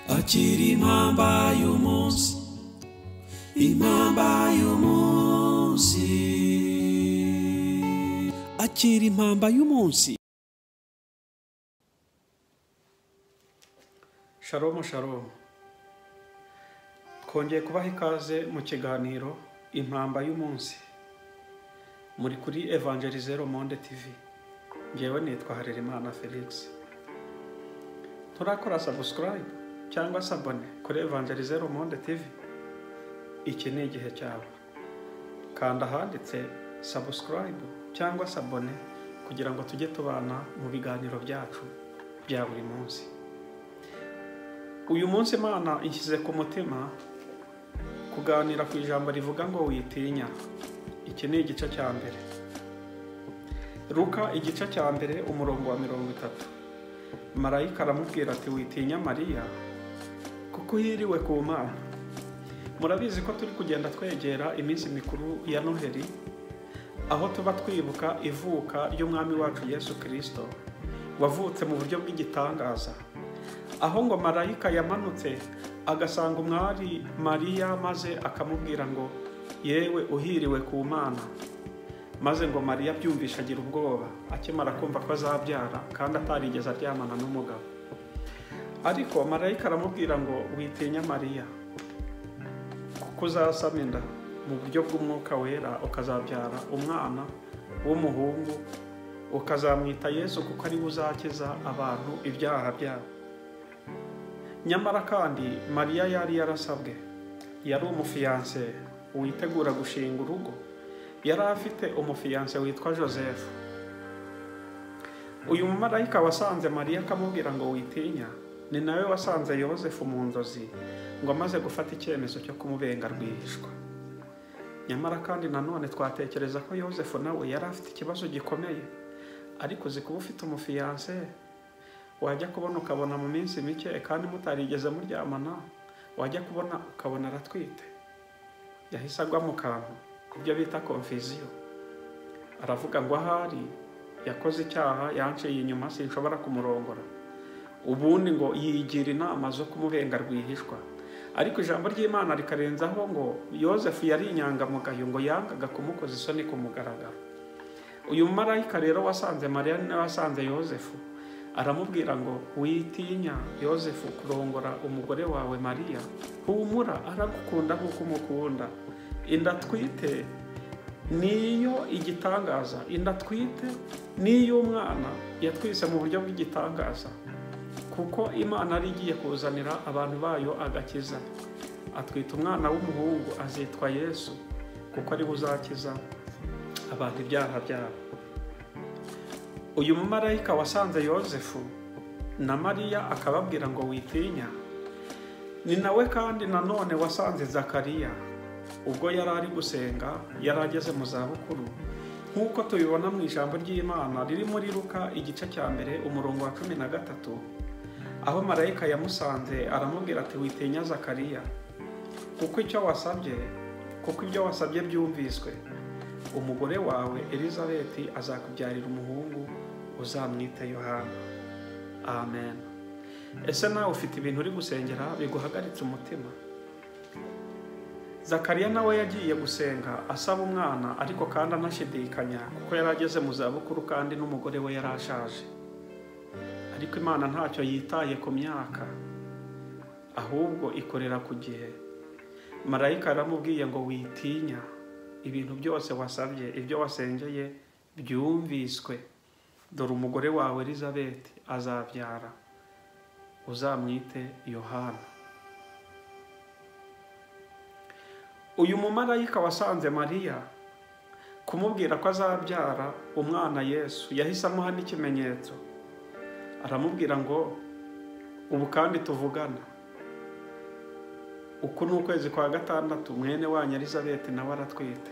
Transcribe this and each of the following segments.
Akira impamba y'umunsi, impamba y'umunsi, akira impamba y'umunsi. Shalom shalom. Twongeye kubaha ikaze mu kiganiro impamba y'umunsi. Muri kuri Evangelizero Monde TV. Ngewe nitwa Harerimana Felix. Turakora subscribe cyangwa s'abonner kuri Evangelizero Monde TV. Iki ni igihe cyawe. Kanda ahanditse subscribe cyangwa s'abonner kugira ngo tujye tubana mu biganiro byacu bya buri munsi. Uyu munsi Imana inshyize ku mutima kuganira ku ijambo rivuga ngo witinya. Iki ni igice cya mbere. Luka igice cya mbere umurongo wa 30. Marayika aramubwira ati witinya Mariya kuko uhiriwe ku Mana. Murabizi ko turi kugenda twegera iminsi mikuru ya Noheli, aho tuba twibuka ivuka ry'Umwami wacu Yesu Kristo wavutse mu buryo bw'igitangaza, aho ngo marayika yamanutse agasanga umwari Mariya maze akamubwira ngo yewe uhiriwe ku Mana. Maze ngo Mariya byumvisha agira ubwoba akimara kumva ko azabyara kandi atarigeze aryamana n'umugabo. Ariko marayika aramubwira ngo witinya Mariya kuko uzasama inda mu buryo bw'umwuka wera ukazabyara umwana w'umuhungu ukazamwita Yesu kuko ari we uzakiza abantu ibyaha byabo. Nyamara kandi Mariya yari yarasabwe, yari umufiyanse witegura gushinga urugo. Yari afite umufiyanse witwa Joseph. Uyu mumarayika wasanze Mariya akamubwira ngo witinya, ni nawe wasanze Yosefu mu nzozi ngo amaze gufata icyemezo cyo kumubenga rwihishwa. Nyamara kandi nanone twatekereza ko Yosefu nawe yari afite ikibazo gikomeye, ariko uzi kuba ufite umufiyanse wajya kubona ukabona mu minsi mike kandi mutarigeze muryamana, wajya kubona ukabona aratwite. Yahise agwa mu kantu, ibyo bita confusion. Aravuga ngo ahari yakoze icyaha, yanciye inyuma, sinshobora kumurongora. Ubundi ngo yigira inama zo kumubenga rwihishwa. Ariko ijambo ry'Imana rikarenzaho ngo Yosefu yari inyangamugayo, ngo yangaga kumukoza isoni ku mugaragaro. Uyu marayika rero wasanze Mariya ni nawe wasanze Yosefu, aramubwira ngo witinya Yosefu kurongora umugore wawe Mariya, humura aragukunda nk'uko umukunda. Inda twite niyo igitangaza, inda twite niyo umwana yatwise mu buryo bw'igitangaza, kuko Imana ari igiye kuzanira abantu bayo agakiza. Atwita umwana w'umuhungu azitwa Yesu kuko ari we uzakiza abantu ibyaha byabo. Uyu mumarayika wasanze Yosefu na Mariya akababwira ngo witinya, ni nawe kandi nanone wasanze Zakariya ubwo yari ari gusenga, yari ageze mu zabukuru, nk'uko tubibona mu ijambo ry'Imana riri muri Luka igice cya mbere umurongo wa 13, aho marayika yamusanze aramubwira ati witinya Zakariya kuko icyo wasabye, kuko ibyo wasabye byumviswe. Umugore wawe Elizabeti azakubyarira umuhungu uzamwite Yohana. Amen. Ese nawe ufite ibintu uri gusengera biguhagaritse umutima? Zakariya nawe yagiye gusenga asaba umwana, ariko kandi anashidikanya kuko yari ageze mu zabukuru kandi n'umugore we yari ashaje. Ariko Imana ntacyo yitaye ku myaka, ahubwo ikorera ku gihe. Marayika aramubwiye ngo witinya, ibintu byose wasabye, ibyo wasengeye byumviswe. Dore umugore wawe Elizabeti azabyara, uzamwite Yohana. Uyu mumarayika wasanze Mariya kumubwira ko azabyara umwana Yesu, yahise amuha n'ikimenyetso. Aramubwira ngo ubu kandi tuvugana, uku ni ukwezi kwa 6, mwene wanyu Elizabeti nawe aratwite.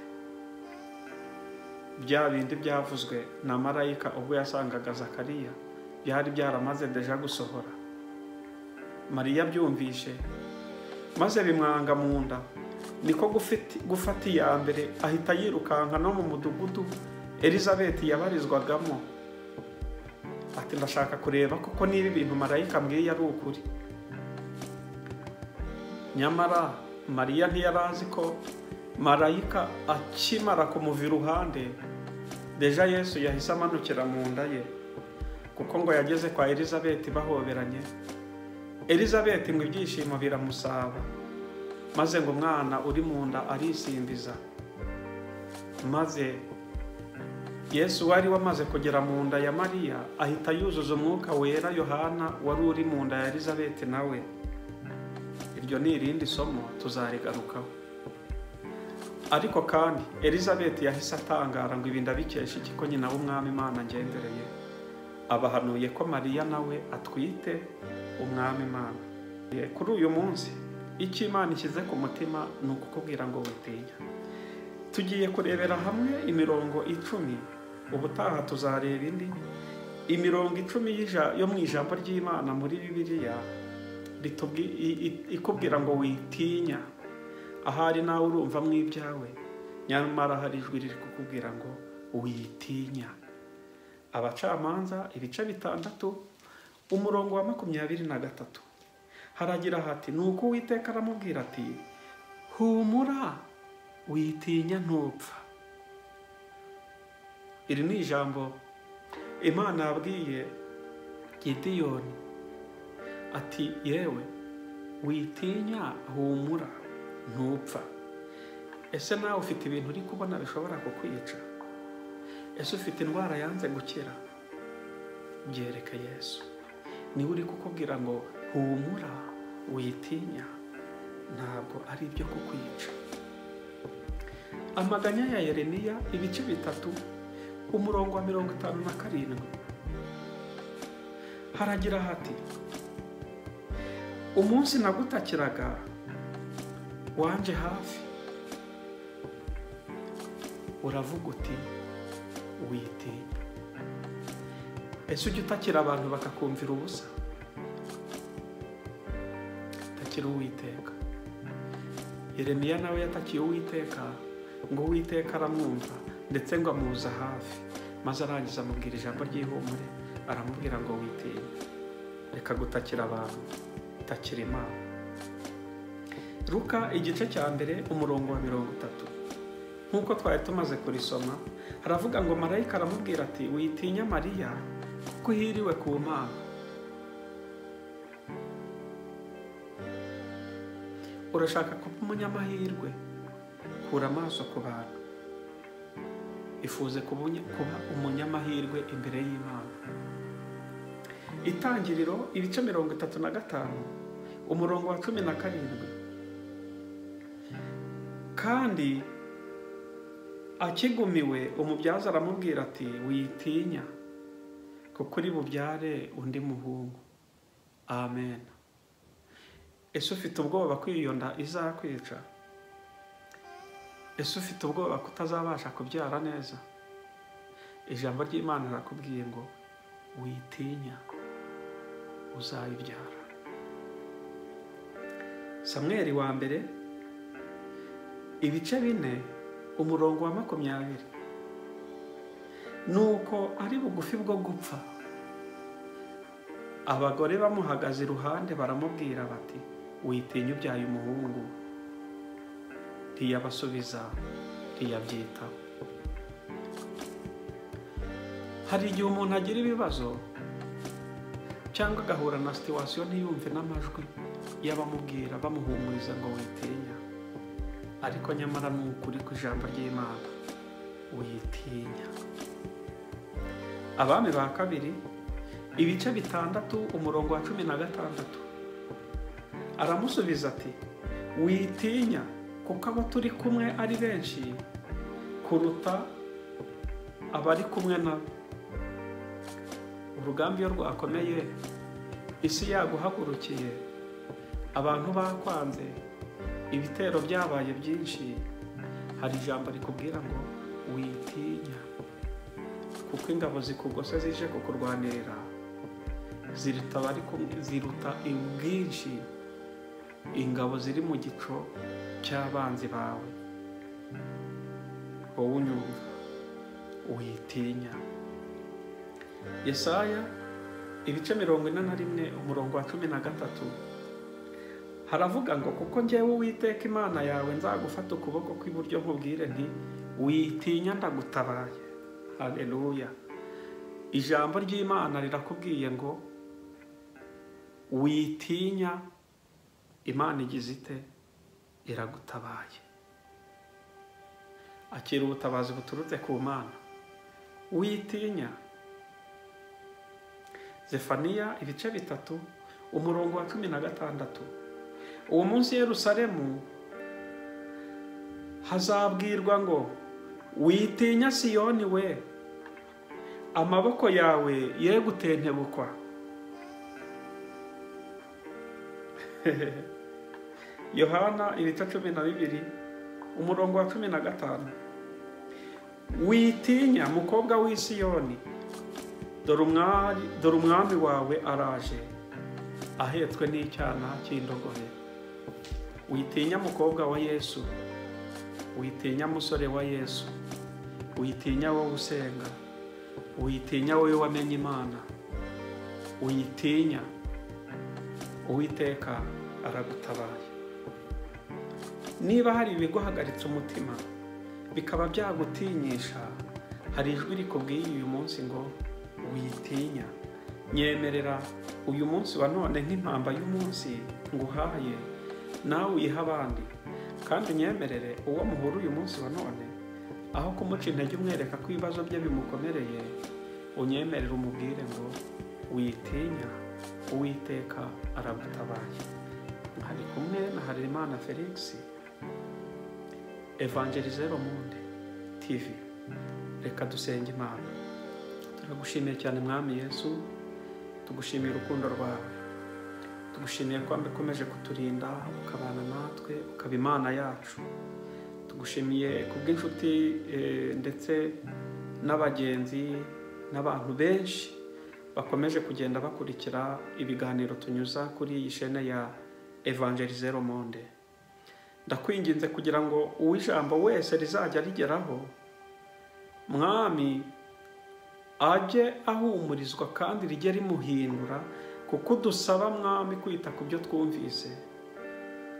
Bya bindi byavuzwe na marayika ubwo yasangaga Zakariya byari byaramaze deja gusohora. Mariya byumvishe maze bimwanga mu nda, niko gufata iya mbere ahita yirukanka no mu mudugudu Elizabeti yabarizwagamo. Ati ndashaka kureba kuko niba ibintu marayika ambwiye ari ukuri. Nyamara Mariya ntiyarazi ko marayika akimara kumuva iruhande, deja Yesu yahise amanukira mu nda ye, kuko ngo yageze kwa Elizabeti bahoberanye. Elizabeti ngo ibyishimo biramusaba, maze ngo umwana uri mu nda arisimbiza. Maze Yesu wari wamaze kugera mu nda ya Mariya ahita yuzuza umwuka wera Yohana wari uri mu nda ya Elizabeti nawe. Iryo ni irindi somo tuzarigarukaho. Ariko kandi Elizabeti yahise atangara ngo ibi ndabikesha iki ko nyina w'umwami Imana ngendereye. Abahanuye ko Mariya nawe atwite umwami Imana. Kuri uyu munsi icyo Imana ishyize ku mutima ni ukukubwira ngo witinya. Tugiye kurebera hamwe imirongo 10, ubutaha tuzareba indi imirongo 10 yo mu ijambo ry'Imana muri Bibiliya ikubwira ngo witinya. Ahari nawe urumva mu ibyawe, nyamara hari ijwi riri kukubwira ngo witinya. Abacamanza ibice 6 umurongo wa 23 haragira hati: nuko Uwiteka aramubwira ati humura witinya ntupfa. Iri ni ijambo Imana yabwiye Gidiyoni ati yewe witinya, humura ntupfa. Ese nawe ufite ibintu uri kubona bishobora kukwica? Ese ufite indwara yanze gukira? Byereke Yesu. Niwe uri kukubwira ngo humura witinya, ntabwo ari ibyo kukwica. Amaganya ya Yeremiya ibice 3 umurongo wa 57 haragira hati: umunsi nagutakiraga wanje hafi, uravuga uti witinya. Ese ujya utakira abantu bakakumvira ubusa? Takira Uwiteka. Yeremiya nawe yatakiye Uwiteka, ngo Uwiteka aramwumva ndetse ngo amuza hafi, maze arangiza amubwira ijambo ry'ihumure, aramubwira ngo witinya. Reka gutakira abantu, takira Imana. Luka igice cya 1 umurongo wa 30 nk'uko twari tumaze kurisoma, haravuga ngo marayika aramubwira ati witinya Mariya, kuko uhiriwe ku Mana. Urashaka kuba umunyamahirwe? Kura amaso ku bantu. Ifuze kuba umunyamahirwe imbere y'Imana. Itangiriro ibice 35 umurongo wa 17 kandi akigumiwe umubyaza aramubwira ati witinya, kuko uri bubyare undi muhungu. Amen. Ese ufite ubwoba ko iyo nda izakwica? Ese ufite ubwoba ko utazabasha kubyara neza? Ijambo ry'Imana rirakubwiye ngo witinya, uzayibyara. Samweli wa mbere ibice 4 umurongo wa 20 nuko ari bugufi bwo gupfa, abagore bamuhagaze iruhande baramubwira bati witinya ubyaye umuhungu. Ntiyabasubiza, ntiyabyitaho. Hari igihe umuntu agira ibibazo cyangwa agahura na situwasiyo ntiyumve n'amajwi y'abamubwira bamuhumuriza ngo witinya, ariko nyamara ni ukuri kw'ijambo ry'Imana, witinya. Abami ba kabiri ibice 6 umurongo wa 16 aramusubiza ati witinya, kuko abo turi kumwe ari benshi kuruta abari kumwe nabo. Urugamba iyo rwakomeye, isi yaguhagurukiye, abantu bakwanze, ibitero byabaye byinshi, hari ijambo rikubwira ngo witinya, kuko ingabo zikugose zije kukurwanirira ziruta ubwinshi ingabo ziri mu gico cy'abanzi bawe. Wowe unyumva, witinya. Yesaya ibice 41 umurongo wa 13 Haravuga ngo kuko njyewe Uwiteka Imana yawe nzagufata ukuboko kw'iburyo nkubwire nti witinya ndagutabaye. Haleluya. Ijambo ry'Imana rirakubwiye ngo witinya, Imana igize ite? Iragutabaye. Akira ubutabazi buturutse ku Mana. Witinya. Zefaniya ibice 3 umurongo wa 16. Uwo munsi Yerusalemu hazabwirwa ngo witinya Siyoni we, amaboko yawe ye gutentebukwa. Yohana ibice 12 umurongo wa 15. Witinya mukobwa w'i Siyoni, dore umwami wawe araje ahetswe n'icyana cy'indogobe. Witinya mukobwa wa Yesu, witinya musore wa Yesu, witinya wowe usenga, witinya wowe wamenye Imana, witinya, Uwiteka aragutabaye. Niba hari ibiguhagaritse umutima bikaba byagutinyisha, hari ijwi rikubwiye uyu munsi ngo witinya. Nyemerera uyu munsi wa none nk'impamba y'umunsi nguhaye, nawe uyiha abandi. Kandi unyemerere uwo muhura uyu munsi wa none, aho kumuca intege umwereka ko ibibazo bye bimukomereye, unyemerere umubwire ngo witinya, Uwiteka aragutabaye. Hari kumwe na Harerimana Felix, Evangelizero Monde TV. Reka dusenge Imana. Turagushimiye cyane Mwami Yesu, tugushimiye urukundo rwawe, tugushimiye ko ukomeje kuturinda, ukabana natwe, ukaba Imana yacu. Tugushimiye kubw'inshuti ndetse n'abagenzi n'abantu benshi bakomeje kugenda bakurikira ibiganiro tunyuza kuri iyi shene ya Evangelizero Monde. Ndakwinginze kugira ngo uw'ijambo wese rizajya rigeraho, Mwami, ajye ahumurizwa kandi rijye rimuhindura, kuko dusaba Mwami kwita ku byo twumvise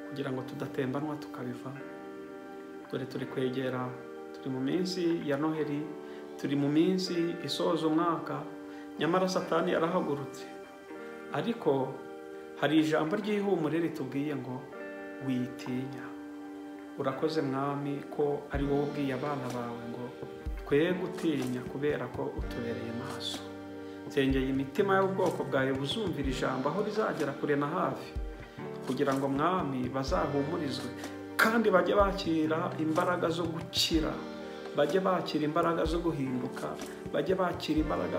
kugira ngo tudatembanwa tukabivamo. Dore turi kwegera, turi mu minsi ya Noheli, turi mu minsi isoza umwaka, nyamara Satani yarahagurutse. Ariko hari ijambo ry'ihumure ritubwiye ngo witinya. Urakoze Mwami ko ari wowe ubwiye abana bawe ngo twe gutinya kubera ko utubereye maso. Nsengeye imitima y'ubwoko bwawe buzumvira ijambo aho rizagera kure na hafi, kugira ngo Mwami bazahumurizwe kandi bajye bakira imbaraga zo gukira, bajye bakira imbaraga zo guhinduka, bajye bakira imbaraga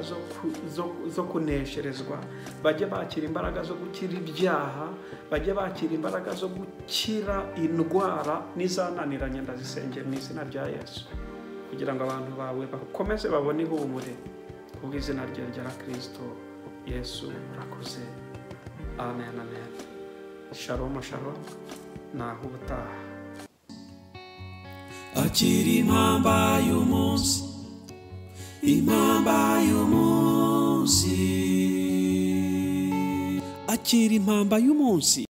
zo kunesherezwa, bajye bakira imbaraga zo gukira ibyaha, bajye bakira imbaraga zo gukira indwara n'izananiranye. Ndazisengera mu izina rya Yesu, kugira ngo abantu bawe bakomeze babone ihumure kubw'izina rye rya Kristo Yesu. Urakoze. Amen, amen. Shalom, shalom. Naho ubutaha. Akira impamba y'umunsi, impamba y'umunsi. Akira impamba y'umunsi.